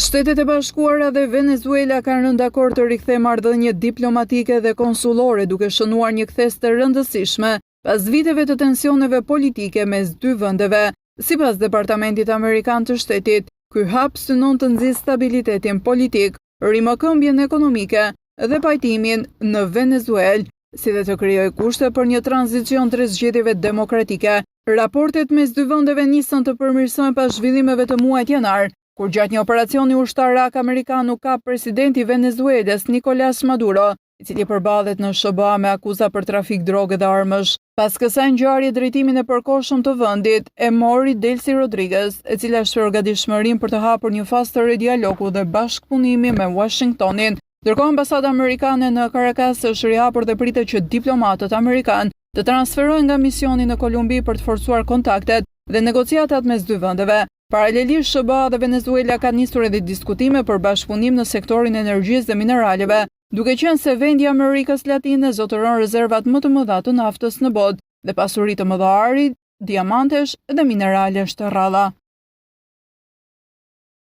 Shtetet e Bashkuara dhe Venezuela kanë rënë dakord të rikthejnë marrëdhëniet diplomatike dhe konsullore, duke shënuar një kthesë të rëndësishme pas viteve të tensioneve politike mes dy vendeve. Sipas Departamentit Amerikan të Shtetit, ky hap synon të nxisë stabilitetin politik, rimëkëmbjen ekonomike dhe pajtimin në Venezuelë, si dhe të krijojë kushte për një tranzicion drejt zgjedhjeve demokratike. Raportet mes dy vendeve nisën të përmirësohen pas zhvillimeve të muajit janar, kur gjatë një operacioni ushtarak amerikan u kap presidenti i Venezuelës Nicolas Maduro, i cili përballet në SHBA me akuza për trafik droge dhe armësh. Pas kësaj ngjarje drejtimin e përkohshëm të vendit e mori Delcy Rodriguez, e cila shprehu gatishmërinë për të hapur një fazë të re dialogu dhe bashkëpunimi me Washingtonin. Ndërkohë ambasada amerikane në Caracas është rihapur dhe pritet që diplomatët amerikanë të transferohen nga misioni në Kolumbi për të forcuar kontaktet dhe negociatat mes dy vendeve. Paralelisht, SHBA dhe Venezuela kanë nisur edhe diskutime për bashkëpunim në sektorin e energjisë dhe mineraleve, duke qenë se vendi i Amerikës Latine zotëron rezervat më të mëdha të naftës në botë dhe pasuri të mëdha ari, diamantesh dhe mineralesh të rralla.